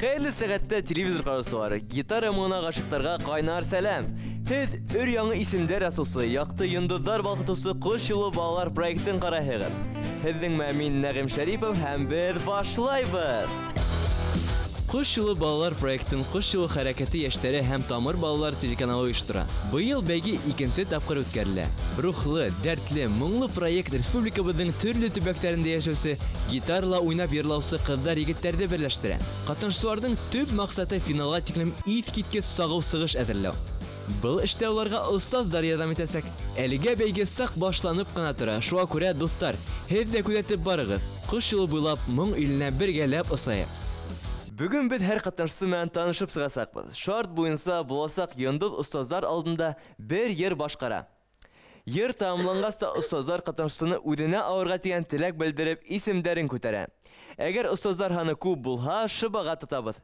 Хәерле сәғәттә телевизор ҡараусылар, гитара моңына ғашиҡтарға ҡайнар сәләм. Һеҙ өр-яңы исемдәр асыусы, яҡты йондоҙҙар балҡытыусы Ҡош юлы балалар проектын ҡарайһығыҙ. Һеҙҙең менән мин Нәғим Шәрипов һәм беҙ башлайбыҙ. Ҡош юлы балалар проектын Ҡош юлы хәрәкәте йәштәре һәм Тамыр балалар телеканалы ойоштора. Быйыл бәйге икенсе тапҡыр үткәрелә. Рухлы, дәртле, моңло проект республикабыҙҙың төрлө төбәктәрендә йәшәүсе гитарала уйнап йырлаусы ҡыҙҙар-егеттәрҙе берләштерә. Ҡатнашыусыларҙың төп маҡсаты финалға тиклем иҫ киткес сағыу сығыш әҙерләү. Был эштә уларға остаздар ярҙам итәсәк. Әлегә бәйге саҡ башланып ҡына тора. Шуға күрә, дуҫтар, һеҙ ҙә күҙәтеп барығыҙ. Ҡош юлы буйлап моң иленә бергәләп осайыҡ. Бөгөн беҙ һәр ҡатнашсы менән танышып сығасаҡбыҙ. Шарт буйынса буласаҡ йондоҙ остаздар алдында бер йыр башҡара. Йыр тамамланғас та остаздар ҡатнашсыны үҙенә алырға тигән теләк белдереп исемдәрен күтәрә. Әгәр остаздар һаны күп булһа, шыбаға тотабыҙ.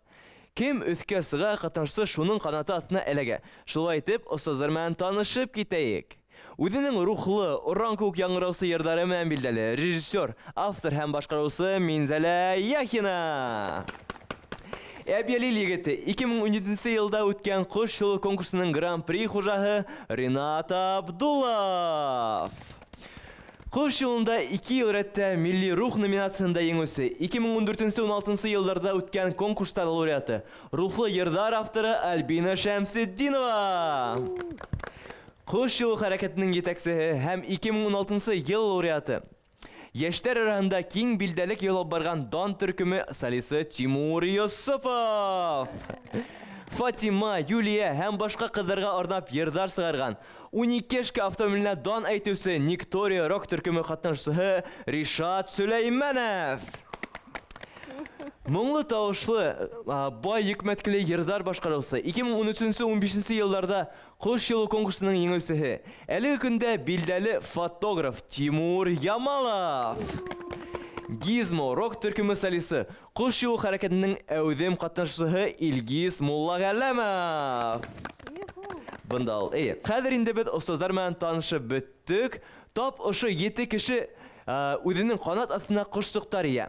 Кем өҫкә сыға, ҡатнашсы шуның ҡанаты аҫтына эләгә. Шулай итеп, остаздар менән танышып китәйек. Үҙенең рухлы, оран кеүек яңғыраусы йырҙары менән билдәле режиссер, автор һәм башҡарыусы Минзәлә Яхина. Әбйәлил егете 2017 йылда үткән Ҡош юлы конкурсының гран-при хужаһы Ринат Абдуллов. Ҡош юлында 2 йыл рәттә Милли рух номинацияһында еңеүсе, 2014-16 йылдарҙа үткән конкурстар лауреаты, рухлы йырҙар авторы Альбина Шәмсетдинова. Ҡош юлы хәрәкәтенең етәксеһе һәм 2016 йыл лауреаты. Йәштәр араһында киң билдәлек яулап барған дан төркөмө солисы Тимур Йосопов. Фатима, Юлия һәм башҡа ҡыҙҙарға арнап йырҙар сығарған Уникешка автомобиленә дан әйтеүсе Никтория рок төркөмө ҡатнашсыһы Ришат Сөләймәнов. Моңло тауышлы, бай йөкмәткеле йырҙар башҡарыусы 2013-15 йылдарҙа Ҡош юлы конкурсының еңеүсеһе. Әлеге көндә билдәле фотограф Тимур Ямалов. Гизмо рок төркөмө солисы, Ҡош юлы хәрәкәтенең әүҙем ҡатнашсыһы Илгиз Муллағәләмов. Бында ул. Эйе. Хәҙер инде беҙ остаздар менән танышып бөттөк. Тап ошо 7 кеше үҙенең ҡанат аҫтына ҡошсоҡтар ия.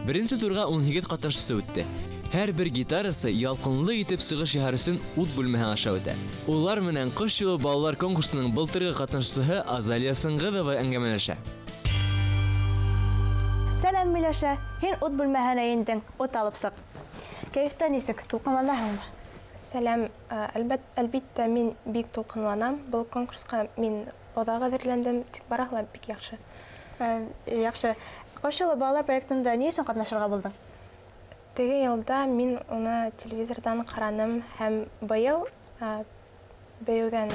Беренсе турға 18 ҡатнашсы үтте. Һәр бер гитарасы ялҡынлы итеп сығыш яһар өсөн ут бүлмәһе аша үтә. Улар менән Ҡош юлы балалар конкурсының былтырғы ҡатнашсыһы Азалия Сыңғыҙова әңгәмәләшә. Сәләм, Миләүшә. Һин ут бүлмәһенә индең, ут алып сыҡ. Кәйефтә нисек? Тулҡынланаһыңмы? Сәләм, әлбиттә, мин бик тулҡынланам. Был конкурсҡа мин оҙаҡ әҙерләндем, тик барыһы ла бик яҡшы. Яҡшы. Ҡош юлы балалар проектында ни өсөн ҡатнашырға булдың? Теге йылда мин уны телевизорҙан ҡараным һәм быйыл бейеүҙән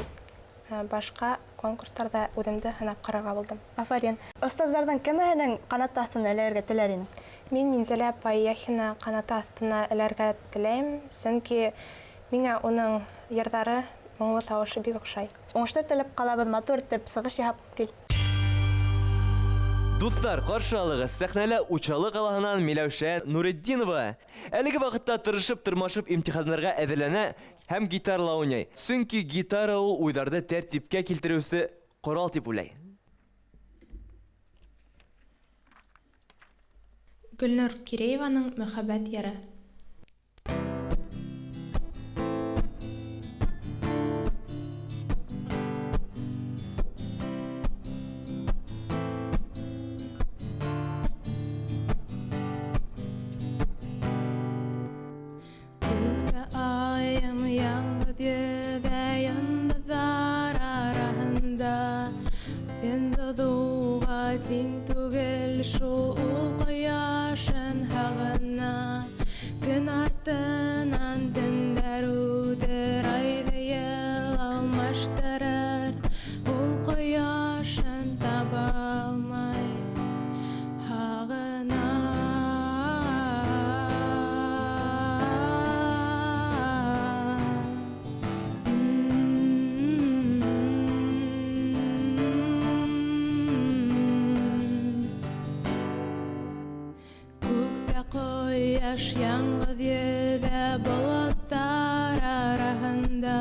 башҡа конкурстарҙа үҙемде һынап ҡарарға булдым. Афарин. Остаздарҙың кемеһенең ҡанаты аҫтына эләгергә теләр инең? Мин Минзәлә апай Яхина ҡанаты аҫтына эләргә теләйем, сөнки миңә уның йырҙары, моңло тауышы бик оҡшай. Уңыштар теләп ҡалабыҙ, матур итеп сығыш яһап кил. Дуҫтар, ҡаршы алығыҙ. Сәхнәлә Учалы ҡалаһынан Миләүшә Нуретдинова. Әлеге ваҡытта тырышып, тырмашып имтихандарға әҙерләнә һәм гитарала уйнай. Сөнки гитара ул уйҙарҙы тәртипкә килтереүсе ҡорал тип уйлай. Гөлнур Кирееваның Мөхәббәт йыры. Күктә айым яңғыҙ йөҙә йондоҙҙар араһында. Йондоҙ уға тиң түгел шул ул ҡояшын һағына. Көн артынан төндәр үтер, айҙы йыл алмаштырыр. Ул ҡояшын таба алмай һағына. Күктә ҡояш яңғыҙ йөҙә болоттар араһында.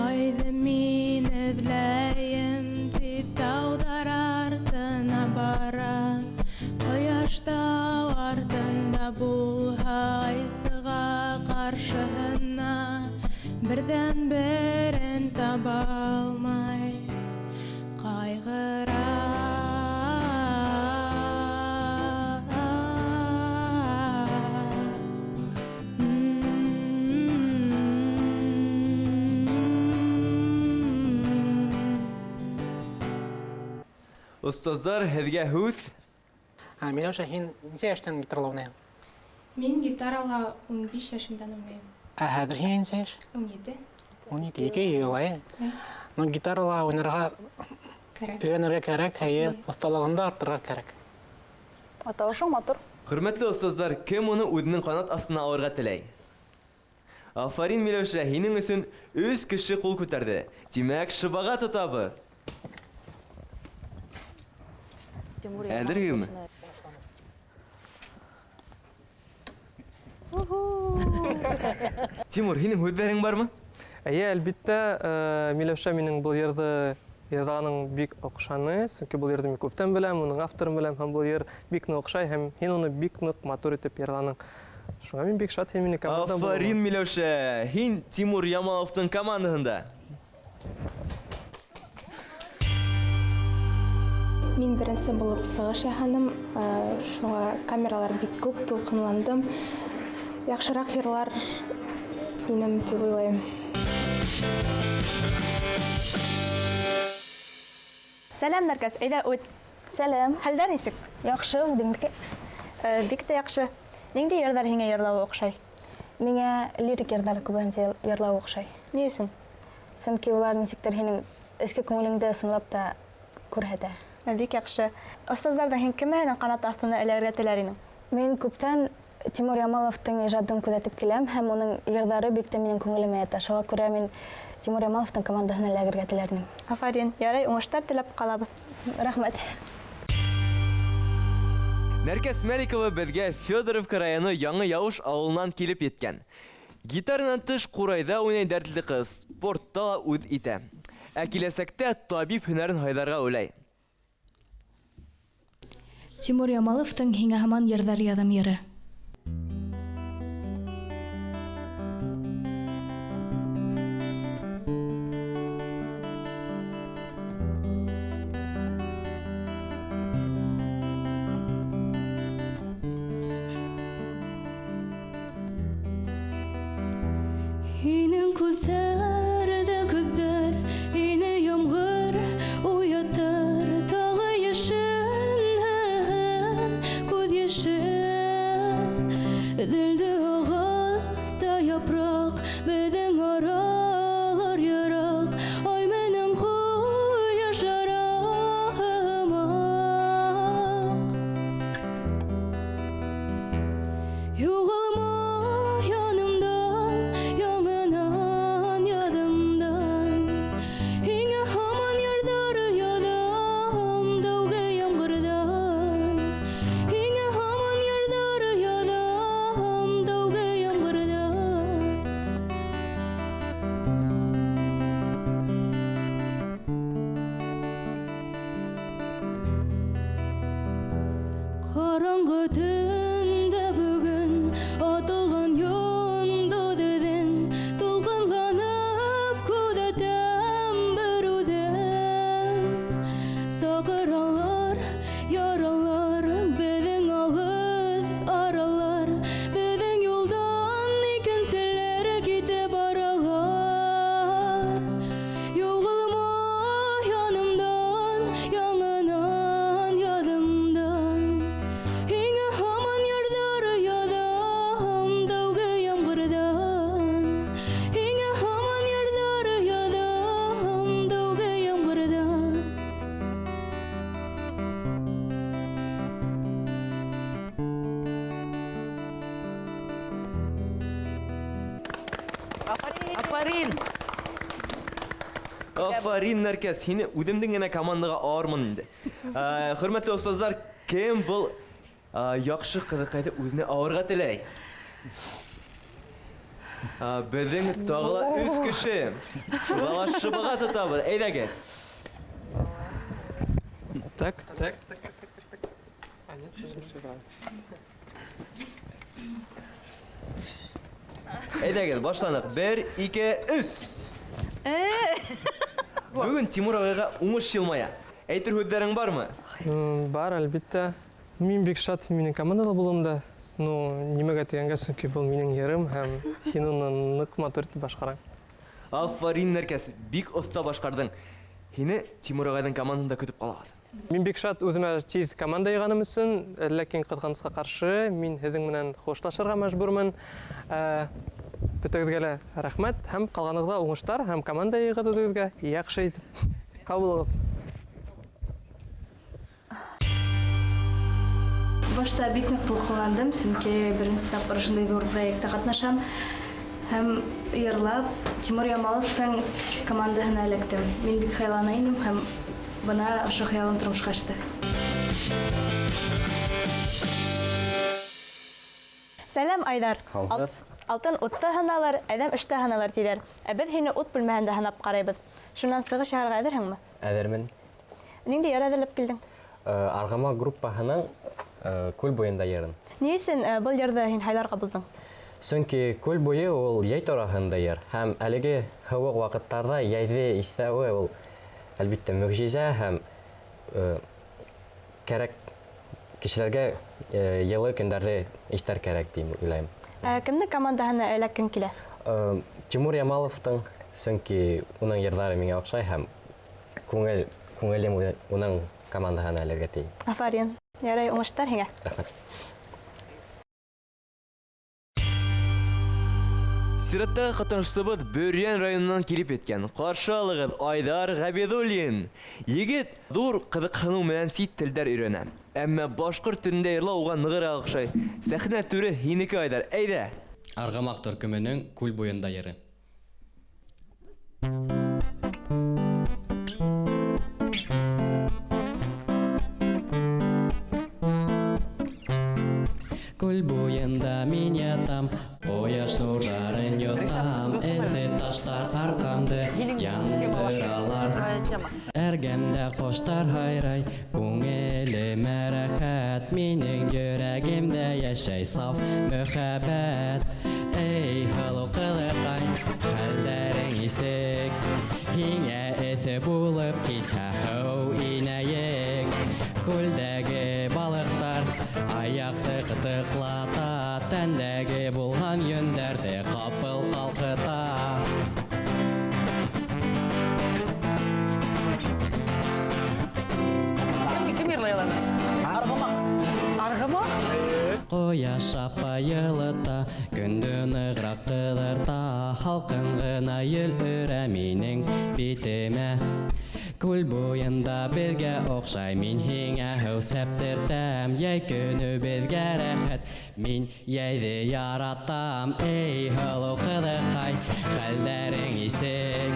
Айҙы мин эҙләйем тип тауҙар артына бара. Берҙән-берен таба алмай ҡайғыра. Остаздар, һеҙгә һүҙ. Миләүшә, һин нисә йәштән гитарала уйнайһың? Мин гитарала 15 йәшемдән уйнайым. Ә хәҙер һиңә нисә йәш? 17. 17, ике йыл, әйе. Ну, гитарала уйнарға Кәрәк. Өйрәнергә кәрәк, әйе, оҫталығыңды арттырырға кәрәк. Ә тауышың матур. Хөрмәтле остаздар, кем уны үҙенең ҡанат аҫтына алырға теләй? Афарин, Миләүшә, һинең өсөн өс кеше ҡул күтәрҙе. Тимәк, шыбаға тотабыҙ. Әҙерһегеҙме? Тимур, һинең һүҙҙәрең бармы? Әйе, әлбиттә, Миләүшә минең был йырҙы йырҙағаның бик оҡшаны, сөнки был йырҙы мин күптән беләм, уның авторын беләм, һәм был йыр бик ныҡ оҡшай, һәм һин уны бик ныҡ матур итеп йырланың. Шуңа мин бик шат, һин минең командам булдың. Афарин, Миләүшә, һин Тимур Ямаловтың командаһында. Мин беренсе булып сығыш яһаным, шуңа камералар бик күп, тулҡынландым. Яҡшыраҡ йырлар инем тип уйлайым. Сәләм, Нәркәс, әйҙә үт. Сәләм. Хәлдәр нисек? Яҡшы, үҙеңдеке? Бик тә яҡшы. Ниндәй йырҙар һиңә йырлауы оҡшай? Миңә лирик йырҙар күбенсә йырлауы оҡшай. Ни өсөн? Сөнки улар нисектер һинең эске күңелеңде ысынлап та күрһәтә. Бик яҡшы. Остаздарҙың һин кем менән ҡанат аҫтына эләгергә теләр инең? Мин күптән Тимур Ямаловтың ижадын күҙәтеп киләм һәм уның йырҙары бик тә минең күңелемә ята. Шуға күрә мин Тимур Ямаловтың командаһына эләгергә теләр инем. Афарин. Ярай, уңыштар теләп ҡалабыҙ. Рәхмәт. Нәркәс Мәликова беҙгә Федоровка районы Яңы Яуыш ауылынан килеп еткән. Гитаранан тыш ҡурайҙа уйнай дәртле ҡыҙ, спортта ла үҙ итә. Ә киләсәктә табип һөнәрен һайларға уйлай. Тимур Ямаловтың Һиңә һаман йырҙар яҙам йыры. Һинең күҙҙәрҙә күҙҙәр, һине ямғыр уятыр, тағы йәшен, күҙ йәше. Өҙөлдө ағаста япраҡ, беҙҙең аралар йыраҡ, ай менән ҡояш араһымаҡ. Юғалма янымдан, яңынан яҙымдан. Һиңә һаман йырҙар яҙам, тәүге ямғырҙан. Һиңә һаман йырҙар яҙам, тәүге ямғырҙан. Ҡараңғы төндә бөгөн атылған йондоҙ эҙен тулҡынланып күҙәтәм бер үҙем. Саҡыралар, яралар, беҙҙең алыҫ аралар, беҙҙең юлдан икенселәр китеп баралар. Юғалма янымдан, яңынан яҙымдан. Һиңә һаман йырҙар яҙам, тәүге ямғырҙан. Һиңә һаман йырҙар яҙам, тәүге ямғырҙан. Афарин! Афарин, Нәркәс, һине үҙемдең генә командаға алырмын инде. Хөрмәтле остаздар, кем был яҡшы ҡыҙыҡайҙы үҙенә алырға теләй? Беҙҙең тағы ла өс кеше. Шуға ла шыбаға тотабыҙ. Әйҙәгеҙ. Так, так, так, так, так, так. А, нет, всё, всё, правильно. Әйҙәгеҙ, башланыҡ. Бер, ике, өс. Бөгөн Тимур ағайға уңыш йылмая. Әйтер һүҙҙәрең бармы? Бар, әлбиттә. Мин бик шат һин минең командала булыуымда. Ну, нимәгә тигәнгә, сөнки был минең йырым һәм һин уны ныҡ матур итеп башҡараң. Афарин, Нәркәс, бик оҫта башҡарҙың. Һине Тимур ағайҙың командаһында көтөп ҡалабыҙ. Мин бик шат үҙемә тиҙ команда йыйғаным өсөн, ләкин ҡыҙғанысҡа ҡаршы мин һеҙҙең менән хушлашырға мәжбүрмен. Бөтәгеҙгә лә рәхмәт һәм ҡалғанығыҙға уңыштар һәм команда йыйығыҙ үҙегеҙгә яҡшы итеп. Һау булығыҙ. Башта бик ныҡ тулҡынландым, сөнки беренсе тапҡыр ошондай ҙур проектта ҡатнашам. Һәм йырлап Тимур Ямаловтың командаһына эләктем. Мин бик хыяллана инем һәм бына ошо хыялым тормошҡа ашты. Сәләм, Айдар. Һаумыһығыҙ. Алтын утта һыналыр, әҙәм эштә һыналыр тиҙәр. Ә беҙ һине ут бүлмәһендә һынап ҡарайбыҙ. Шунан сығыш яһарға әҙерһеңме? Әҙермен. Ниндәй йыр әҙерләп килдең? Арғымаҡ группаһының Күл буйында йырын. Ни өсөн был йырҙы һин һайларға булдың? Сөнки күл буйы ул йәй тураһында йыр. Һәм әлеге һыуыҡ ваҡыттарҙа йәйҙе иҫләүе ул әлбиттә мөғжизә һәм кәрәк кешеләргә йылы көндәрҙе иҫләр кәрәк тип уйлайым. Кемдең командаһына эләккең килә? Тимур Ямаловтың, сөнки уның йырҙары миңә оҡшай һәм күңелем уның командаһына эләгә тей. Афарин. Ярай, уңыштар һиңә. Рәхмәт. Сираттағы ҡатнашысыбыҙ Бөрйән районынан килеп еткән. Ҡаршы алығыҙ Айдар Ғәбиҙуллин. Егет ҙур ҡыҙыҡһыныу менән сит телдәр өйрәнә. Әммә башҡорт телендә йырлау уға нығыраҡ оҡшай. Сәхнә түре һинеке, Айдар. Әйҙә. Арғымаҡ төркөмөнөң Күл буйында йыры. Күл буйында мин ятам, ҡояш нурҙарын йотам, эҫе таштар арҡамды яндыралар. Эргәмдә ҡоштар һайрай, күңелемә рәхәт, минең йөрәгемдә йәшәй саф мөхәббәт. Эй, һылыу ҡыҙыҡай, хәлдәрең нисек? Һиңә эҫе булып китһә һыу инәйек. Күлдәге балыҡтар аяҡты ҡытыҡлата, тәндәге булған йөндәрҙе ҡапыл ҡалҡыта. Кем йырлай ала? Арғымаҡ. Арғымаҡ? Ҡояш апа йылыта, көндө нығыраҡ ҡыҙырта, һалҡын ғына ел өрә минең битемә. Күл буйында беҙгә оҡшай, мин һиңә һыу сәптертәм, йәй көнө беҙгә рәхәт, мин йәйҙе яратам. Эй, һылыу ҡыҙыҡай, хәлдәрең нисек?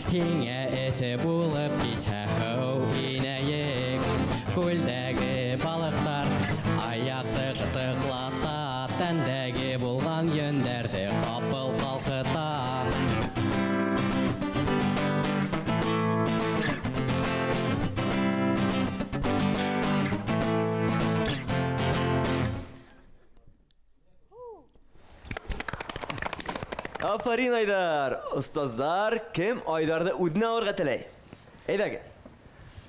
Һиңә эҫе булып китһә һыу инәйек. Күлдәге балыҡтар аяҡты ҡытыҡлата, тәндәге булған йөндәрҙе ҡапыл ҡалҡыта. Афарин, Айдар! Остаздар, кем Айдарҙы үҙенә алырға теләй? Әйҙәгеҙ.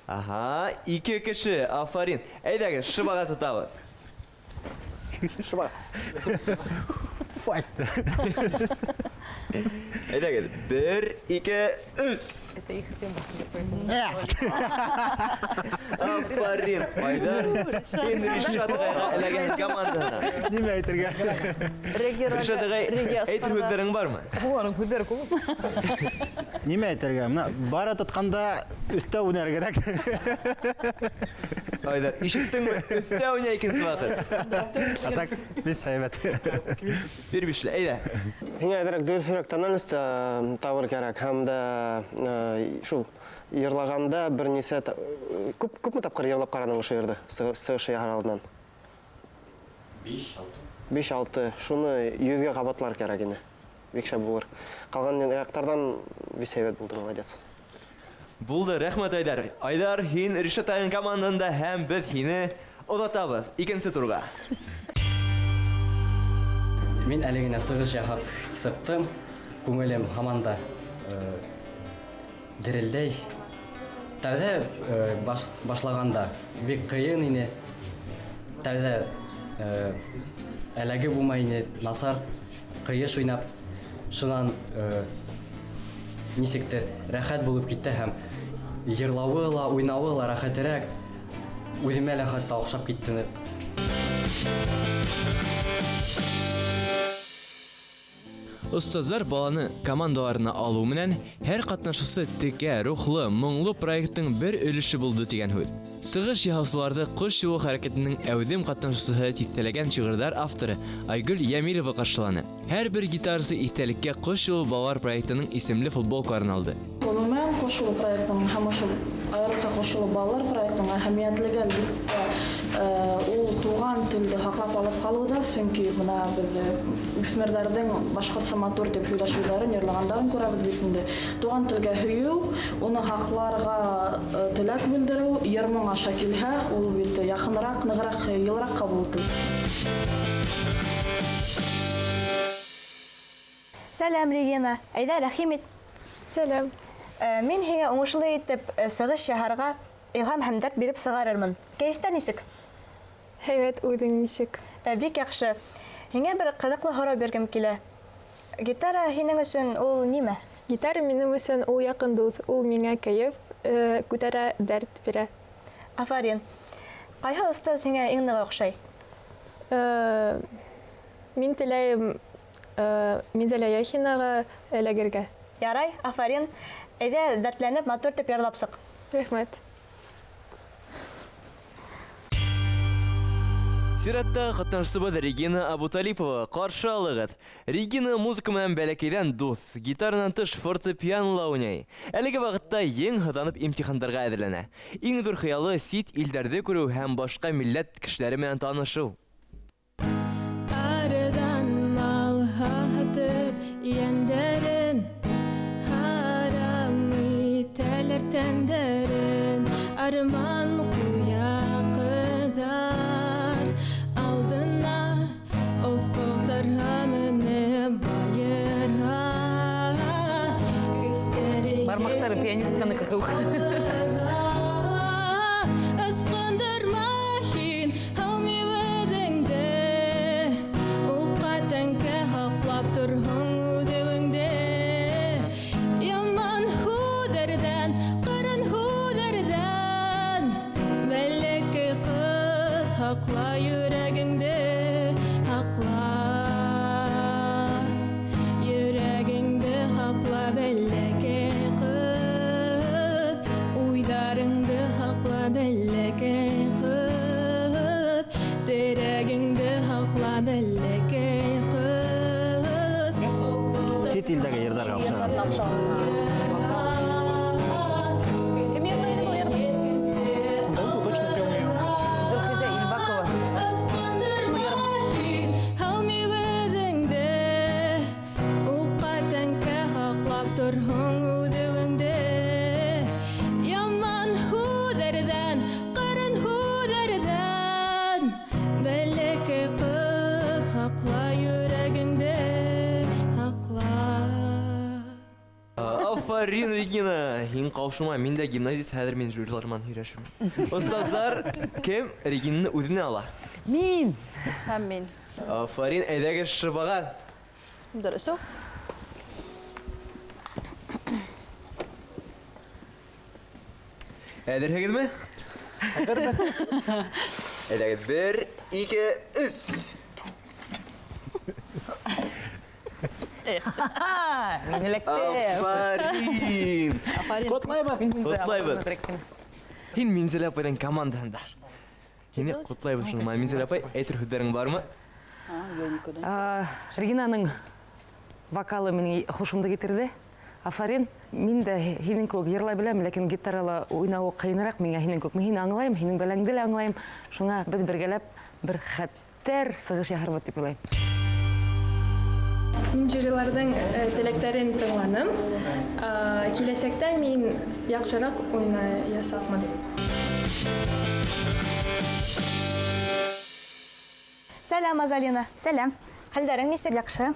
Аһа, ике кеше, афарин. Әйҙәгеҙ, шыбаға тотабыҙ. Шыба. Файт. Әйҙәгеҙ, бер, ике, өс. Это их тема. Афарин, Айдар. Һин Ришат ағайға эләгән командаһына. Нимә әйтергә? Ришат ағай, әйтер һүҙҙәрең бармы? Уларҙың һүҙҙәре күп. Нимә әйтергә? Бына бара тотҡанда өҫтә уйнар кәрәк. Айдар, ишеттеңме? Өҫтә уйнай икенсе ваҡыт. А так, бес һәйбәт. Бер бишле, әйҙә. Һиңә әҙерәк дөрөҫөрәк тональность табыр кәрәк һәм дә шул йырлағанда бер нисә күпме тапҡыр йырлап ҡараның ошо йырҙы сығыш яһар алдынан? Биш-алты. Биш-алты. Шуны йөҙгә ҡабатлар кәрәк ине. Бик шәп булыр. Ҡалған яҡтарҙан бик һәйбәт булды, молодец. Булды, рәхмәт, Айдар. Айдар, һин Ришат ағайҙың командаһында һәм беҙ һине оҙатабыҙ икенсе турға. Мин әле генә сығыш яһап сыҡтым. Күңелем һаман да дерелдәй. Тәүҙә башлағанда бик ҡыйын ине. Тәүҙә әләге булмай ине, насар ҡыйыш уйнап. Шунан нисектер рәхәт булып китте һәм йырлауы ла, уйнауы ла рәхәтерәк. Үҙемә лә хатта оҡшап китте. Остазлар баланы командаларына алыу менән һәр ҡатнашыусы текә, рухлы, моңло проекттың бер өлөшө булды тигән һүҙ. Сығыш яһаусыларҙы Ҡош юлы хәрәкәтенең әүҙем ҡатнашыусыһы тиҫтәләгән шиғырҙар авторы Айгөл Йәмилова ҡаршыланы. Һәр бер гитарасы иҫтәлеккә Ҡош юлы балалар проектының исемле футболкаларын алды. Ғөмүмән, Ҡош юлы проектының һәм ошо айырыуса Ҡош юлы балалар проектының әһәмиәтлеге әлбиттә ул туған телде һаҡлап алып ҡалыуҙа, сөнки бына беҙ үҫмерҙәрҙең башҡортса матур тип һөйләшеүҙәрен, йырлағандарын күрәбеҙ бит инде. Туған телгә һөйөү, уны һаҡларға теләк белдереү, йыр-моң аша килһә, ул бит яҡыныраҡ, нығыраҡ, йылыраҡ ҡабул ителә. Сәләм, Регина. Әйҙә, рәхим ит. Сәләм. Мин һиңә уңышлы итеп сығыш яһарға илһам һәм дәрт биреп сығарырмын. Кәйефтәр нисек? Һәйбәт, үҙең нисек? Бик яҡшы. Һиңә бер ҡыҙыҡлы һорау биргем килә. Гитара һинең өсөн ул нимә? Гитара минең өсөн ул яҡын дуҫ, ул миңә кәйеф күтәрә, дәрт бирә. Афарин. Ҡайһы остаз һиңә иң ныҡ оҡшай? Мин теләйем Минзәлә Яхинаға эләгергә. Ярай, афарин. Әйҙә, дәртләнеп, матур итеп йырлап сыҡ. Рәхмәт. Сиратта ҡатнашысыбыҙ Регина Абуталипова. Ҡаршы алығыҙ. Регина музыка менән бәләкәйҙән дуҫ, гитаранан тыш фортепианола уйнай. Әлеге ваҡытта ең һыҙанып имтихандарға әҙерләнә. Иң ҙур хыялы сит илдәрҙе күреү һәм башҡа милләт кешеләре менән танышыу. Арыҙан мал һатып йәндәрен, харам итәләр тәндәрен, арман ҡуя ҡыҙҙар алдына, офоҡтарға менеп байырға. Көстәре Бармаҡтары пианистканыҡы кеүек. Ысҡындырма һин һау үҙеңде, уҡҡа тәңкә һаҡлап торһоң үҙеңде. Яман һүҙҙәрҙән, ҡырын һүҙҙәрҙән, бәләкәй ҡыҙ һаҡла йөрәгеңде, һаҡла. Йөрәгеңде һаҡла, бәләкәй ҡыҙ, уйҙарыңды һаҡла, бәләкәй ҡыҙ, терәгеңде һаҡла, бәләкәй ҡыҙ. Сит илдәге йырҙарға оҡшаған. Кем йырлай был йырҙы? Зөлхизә Илбакова. Ысҡындырма һин һау үҙеңде, уҡҡа тәңкә һаҡлап торһоң үҙеңде. Яман һүҙҙәрҙән, ҡырын һүҙҙәрҙән, бәләкәй ҡыҙ һаҡла йөрәгеңде, һаҡла. Афарин, Регина! Һин ҡаушыма, мин дә гимназист, хәҙер мин жюрилар менән һөйләшәм. Остазлар, кем Регинаны үҙенә ала? Мин. Һәм мин. Афарин, әйҙәгеҙ шыбаға. Дөрөҫ ул. Әҙерһегеҙме? Әҙербеҙ. Әйҙәгеҙ, 1, 2, 3. Мин эләктем. Афарин! Афарин. Ҡотлайбыҙ. Ҡотлайбыҙ. Һин Минзәлә апайҙың командаһында. Һине ҡотлайбыҙ шуның менән. Минзәлә апай, әйтер һүҙҙәрең бармы? Регинаның вокалы минең хушымды китерҙе. Афарин. Мин дә һинең кеүек йырлай беләм, ләкин гитарала уйнауы ҡыйыныраҡ миңә һинең кеүек. Мин һине аңлайым, һинең бәләңде лә аңлайым. Шуңа беҙ бергәләп бер хәтәр сығыш яһарбыҙ тип уйлайым. Мин жюриларҙың теләктәрен тыңланым. Киләсәктә мин яҡшыраҡ уйнаясаҡмын. Сәләм, Азалина. Сәләм. Хәлдәрең нисек? Яҡшы.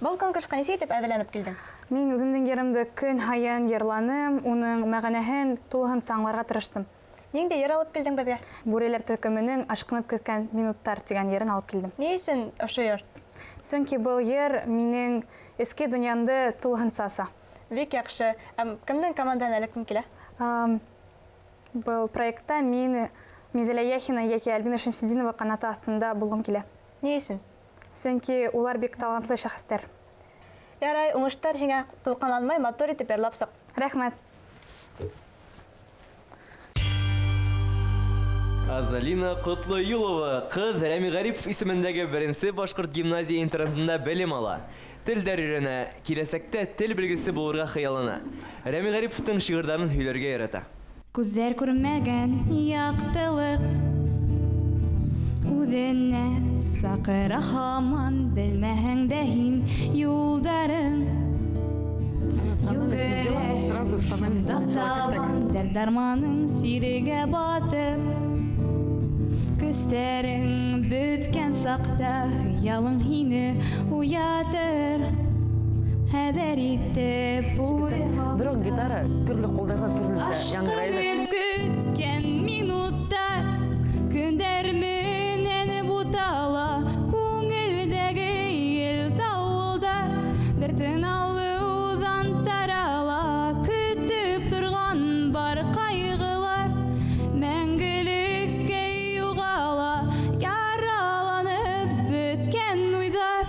Был конкурсҡа нисек итеп әҙерләнеп килдең? Мин үҙемдең йырымды көн һайын йырланым, уның мәғәнәһен тулыһынса аңларға тырыштым. Ниндәй йыр алып килдең беҙгә? Бүреләр төркөмөнөң Ашҡынып көткән минуттар тигән йырын алып килдем. Ни өсөн ошо йыр? Сөнки был йыр минең эске донъямды тулыһынса аса. Бик яҡшы. Кемдең командаһына эләккең килә? Был проектта мин Минзәлә Яхина йәки Альбина Шәмсетдинова ҡанаты аҫтында булғым килә. Ни өсөн? Сөнки улар бик талантлы шәхестәр. Ярай, уңыштар һиңә, тулҡынланмай, матур итеп йырлап сыҡ. Рәхмәт. Азалина Ҡотлоюлова ҡыҙ Рәми Ғарипов исемендәге беренсе башҡорт гимназия интернатында белем ала. Телдәр өйрәнә, киләсәктә тел белгесе булырға хыяллана. Рәми Ғариповтың шиғырҙарын һөйләргә ярата. Күҙҙәр күрмәгән яҡтылыҡ үҙенә саҡыра һаман, белмәһәң дә һин юлдарын. Сразу в тональности начала как так. Дәрт-дарманың сирегә батып, көстәрең бөткән саҡта хыялың һине уятыр. Хәбәр итеп Берәү гитара төрлө ҡулдарҙа төрлөсә яңғырай. Ашҡынып көткән минуттар көндәр менән бутала, күңелдәге ел дауылдар бер тын алыуҙан тарала, көтөп торған бар ҡайғылар мәңгелеккә юғала, яраланып бөткән уйҙар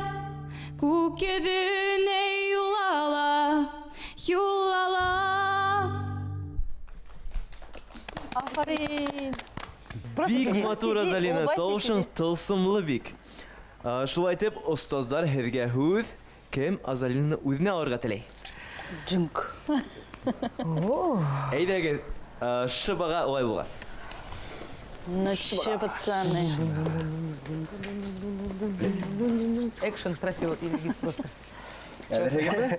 күк йөҙөнә юл ала, юл ала. Афарин! Бик матур, Азалина, тауышың тылсымлы бик. Шулай итеп, остаздар һеҙгә һүҙ, кем Азалинаны үҙенә алырға теләй? Джинк. Әйҙәгеҙ, шыбаға улай булғас. Ну че, пацаны? Экшен просил Ильгиз просто. Әҙерһегеҙме?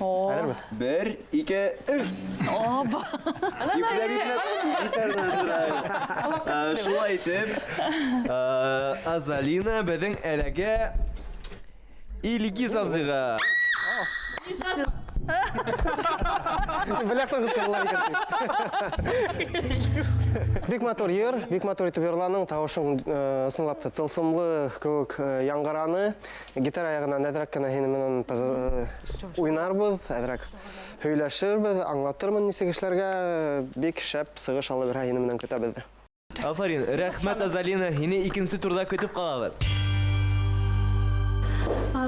О. Бер, ике, өс. Опа. Шулай итеп, Азалина беҙҙең әләгә Ильгиз абзыйға. Беләктән ҡысҡырыла икән. Бик матур йыр, бик матур итеп йырланың, тауышың ысынлап та тылсымлы кеүек яңғыраны. Гитара яғынан әҙерәк кенә һинең менән уйнарбыҙ, әҙерәк һөйләшербеҙ, аңлатырмын нисек эшләргә. Бик шәп сығыш алып бирһә, һинең менән көтәбеҙ. Афарин, рәхмәт, Азалина, һине икенсе турҙа көтөп ҡалабыҙ.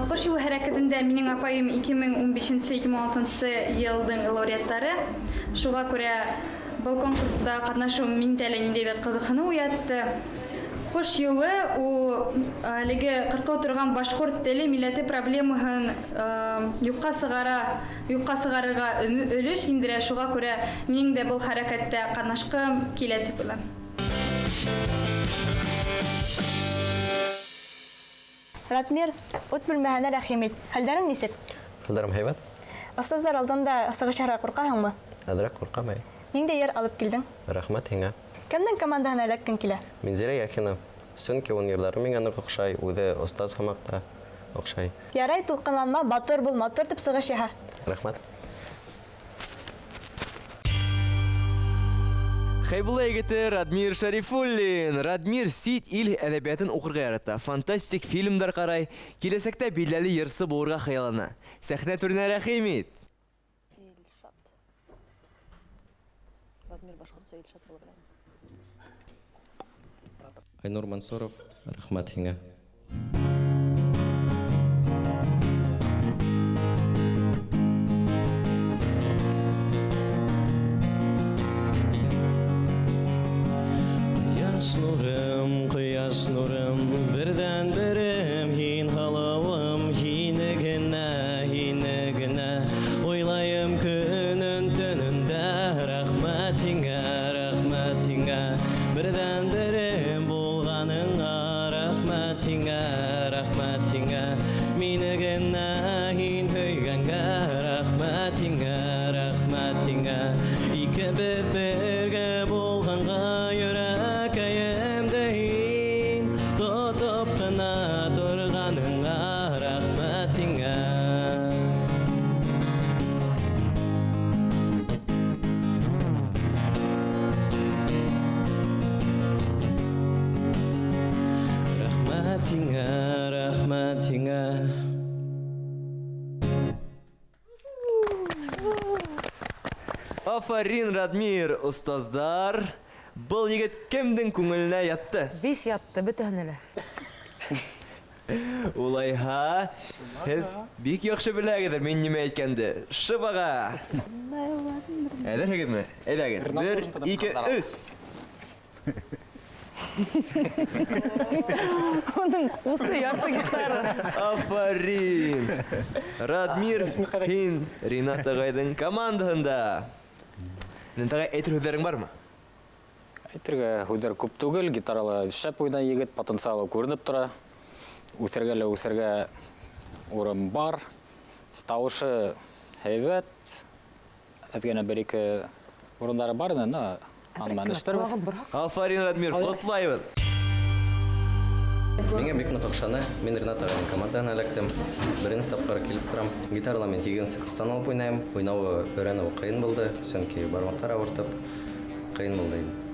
Ҡош юлы хәрәкәтендә минең апайым ике мең ун бишенсе, ике мең алтынсы йылдың лауреаттары. Шуға күрә был конкурста ҡатнашыу миндә лә ниндәйҙер ҡыҙыҡһыныу уятты. Ҡош юлы ул әлеге ҡырҡыу торған башҡорт теле милләте проблемаһын юҡҡа сығарырға өлөш индерә. Шуға күрә минең дә был хәрәкәттә ҡатнашҡым килә тип уйлайым. Ратмир, ут бүлмәһенә рәхим ит. Хәлдәрең нисек? Хәлдәрем һәйбәт. Остаздар алдында сығыш яһарға ҡурҡаһыңмы? Әҙерәк ҡурҡам, әй. Ниндәй йыр алып килдең? Рәхмәт һиңә. Кемдең командаһына эләккең килә? Минзәлә Яхина. Сөнки уның йырҙары миңә ныҡ оҡшай, үҙе остаз һымаҡ та оҡшай. Ярай, тулҡынланма, батыр бул, матур тип сығыш яһа. Рәхмәт. Хәйбулла егете Радмир Шарифуллин. Радмир сит ил әҙәбиәтен уҡырға ярата, фантастик фильмдар ҡарай, киләсәктә билдәле йырсы булырға хыяллана. Сәхнә түренә рәхим ит. Илшат. Радмир башҡортса Илшат була беләме? Айнур Мансуров, рәхмәт һиңә. Ҡояш нурым, ҡояш нурым, берҙән берем, һин һылыуым, һине генә, һине генә уйлайым көнөн төнөндә. Рәхмәт һиңә, рәхмәт һиңә, берҙән берем булғаныңа. Рәхмәт һиңә, рәхмәт һиңә, мине генә һин һөйгәнгә. Рәхмәт һиңә, рәхмәт һиңә, икебеҙ бергә булғанға. Йөрәкәйемде һин тотоп ҡына торғаныңа. Рәхмәт һиңә, рәхмәт һиңә. Афарин, Радмир, остаздар. Был егет кемдең күңеленә ятты? Вис ятты, бөтәһенә лә. Улайһа, һеҙ бик яҡшы беләгеҙҙер мин нимә әйткәнде. Шыбаға! Әҙерһегеҙме? Әйҙәгеҙ. Бер, ике, өс. Уның усы ярты гитара. Афарин! Радмир, һин Ринат ағайҙың командаһында. Ринат ағай, әйтер һүҙҙәрең бармы? Әйтергә һүҙҙәр күп түгел, гитарала шәп уйнай егет, потенциалы күренеп тора. Үҫергә лә үҫергә урын бар. Тауышы һәйбәт. Әҙ генә бер-ике урындары бар ине, но аны менән эшләрбеҙ. Афарин, Радмир, ҡотлайбыҙ. Миңә бик ныҡ оҡшаны. Мин Ринат ағайҙың командаһына эләктем. Беренсе тапҡыр килеп торам. Гитарала мин һигеҙенсе кластан алып уйнайым. Уйнауы өйрәнеүе ҡыйын булды, сөнки бармаҡтар ауыртып ҡыйын булды инде.